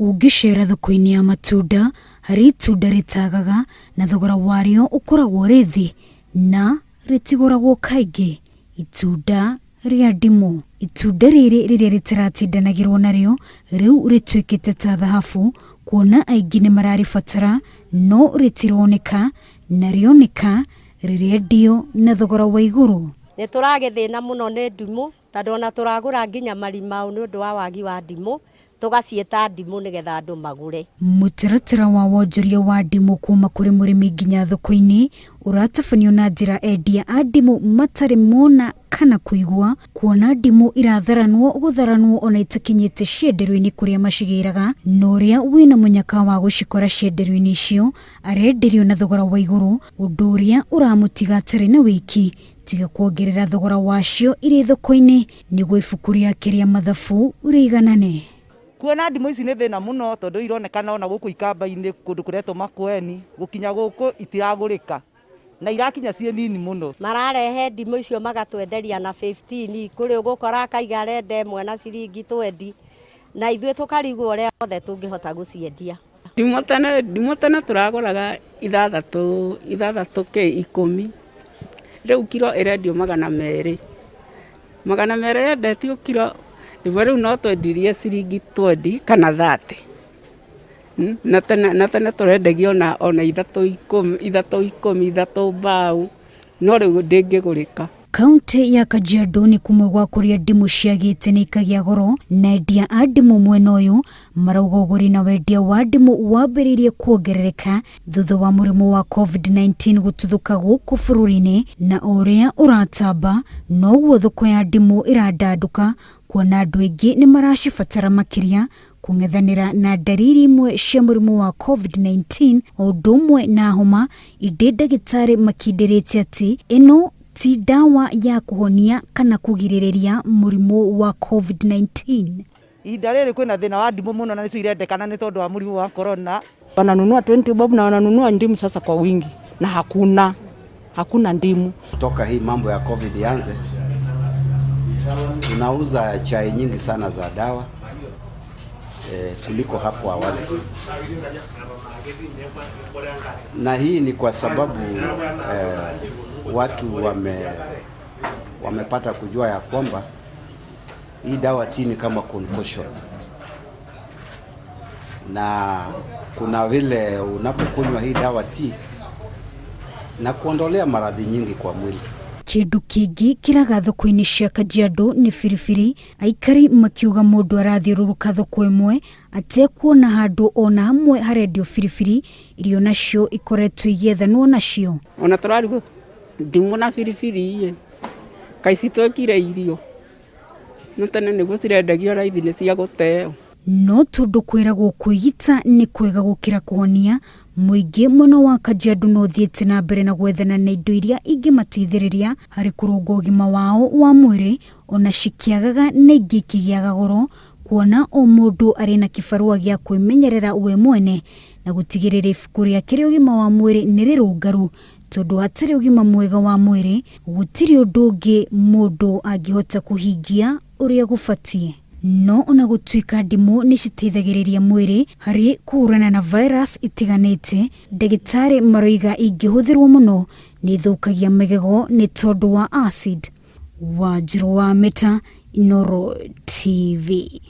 Ũngĩceera thoko-inĩ ya matunda, harĩ itunda rĩtagaga na thogora warĩo ũkoragwo ũrĩ thĩ na rĩtigũragwo kaingĩ, itunda rĩa ndimũ. Itunda rĩrĩ rĩrĩa rĩtaratindanagĩrwo narĩo, rĩu rĩtuĩkĩte ta thahabu kuona aingĩ nĩ mararĩbatara no rĩtironeka na rĩoneka rĩrendio na thogora wa igũrũ. Nĩ tũragĩthĩna mũno nĩ ndimũ tondũ ona tũragũra nginya marimau nĩ ũndũ wa wagi wa ndimũ, tũgaciĩta ndimũ nĩgetha andũ magũre. Mũtaratara wa wonjoria wa ndimũ kuma kũrĩ mũrĩmi nginya thoko-inĩ ũratabanio na njĩra endia a ndimũ matarĩ mona kana kũigua, kuona ndimũ iratharanwo gũtharanwo ona itakinyĩte cienderio-inĩ kũrĩa macigĩraga, na ũrĩa wĩna mũnyaka wa gũcikora cienderio-inĩ icio arenderio na thogora wa igũrũ, ũndũ ũrĩa ũramũtiga atarĩ na wĩki tiga kuongerera thogora wacio irĩ thoko-inĩ nĩguo ibuku rĩake rĩa mathabu rĩiganane. Kuona ndimũ ici nĩ thĩna mũno tondũ ironekana ona gũkũ ikamba-inĩ kũndũ kũretwo Makueni gũkinya gũkũ itiragũrĩka na irakinya ciĩ nini mũno. Mararehe ndimũ icio magatwenderia na 15, kũrĩ ũgũkora akaiga arenda ĩmwe na ciringi 20, na ithuĩ tũkarigwo ũrĩa othe tũngĩhota gũciendia. Ndimũ tene, ndimũ tene tũragũraga ithathatũ, ithathatũ kĩ ikũmi, rĩu kiro ĩrendio magana merĩ, magana merĩ yendetio kiro ĩmwe rĩu no twendirie ciringi twendi kana thate, na tene na tene tũrendagio ona ithatũ ikũmi, ithatũ ikũmi, ithatũ mbaũ, no rĩu ndĩngĩgũrĩka. Kauntĩ ya Kajiado nĩ kũmwe gwa kũrĩa ndimũ ciagĩte na ikagĩa goro na endia a ndimũ mwena ũyũ marauga ũgũri na wendia wa ndimũ wambĩrĩirie kuongerereka thutha wa mũrimũ wa COVID-19 gũtuthũka gũkũ bũrũri-inĩ na o ũrĩa ũratamba noguo thoko ya ndimũ ĩrandandũka kuona andũ aingĩ nĩ maracibatara makĩria kũng'ethanĩra na ndariri imwe cia mũrimũ wa COVID-19 o ũndũ ũmwe na homa indĩ ndagĩtarĩ makindĩrĩte atĩ ĩno ti ndawa ya kũhonia kana kũgirĩrĩria mũrimũ wa COVID-19. Ihinda rĩrĩ kwĩna thĩna wa ndimũ mũno na nĩcio irendekana nĩ tondũ wa mũrimũ wa corona. Wananunua 20 bob na wananunua ndimu sasa kwa wingi na hakuna hakuna ndimu. Toka hii mambo ya COVID ianze, tunauza chai nyingi sana za dawa kuliko hapo awali, na hii ni kwa sababu watu wamepata kujua ya kwamba hii dawa tea ni kama concoction, na kuna vile unapokunywa hii dawa tea na kuondolea maradhi nyingi kwa mwili. Kĩndũ kĩngĩ kĩraga thoko-inĩ cia Kajiado nĩ biribiri, aikari makiuga mũndũ arathiũrũrũka thoko ĩmwe atekuona handũ ona hamwe harendio biribiri iria nacio ikoretwo igĩethanwo nacio. Ona tũrarigwo ndimũ na biribiri ĩ kaĩ citwĩkire irio, no tene nĩguo cirendagio raithi nĩ cia gũteo. No tondũ kwĩragwo kwĩgita nĩ kwega gũkĩra kũhonia, mũingĩ mwena wa Kajiado no ũthiĩte na mbere na gwethana na indo iria ingĩmateithĩrĩria harĩ kũrũnga ũgima wao wa mwĩrĩ ona cikĩagaga na ingĩ ikĩgĩaga goro, kuona o mũndũ arĩ na kĩbarũa gĩa kwĩmenyerera we mwene na gũtigĩrĩra ibuku rĩake rĩa ũgima wa mwĩrĩ nĩ rĩrũngaru, tondũ hatarĩ ũgima mwega wa mwĩrĩ gũtirĩ ũndũ ũngĩ mũndũ angĩhota kũhingia ũrĩa gũbatiĩ. No ona gũtuĩka ndimũ nĩ citeithagĩrĩria mwĩrĩ harĩ kũhũrana na virus itiganĩte, ndagĩtarĩ maroiga ingĩhũthĩrwo mũno nĩ ithũkagia magego nĩ tondũ wa acid. Wanjirũ wa Meta, Inooro TV.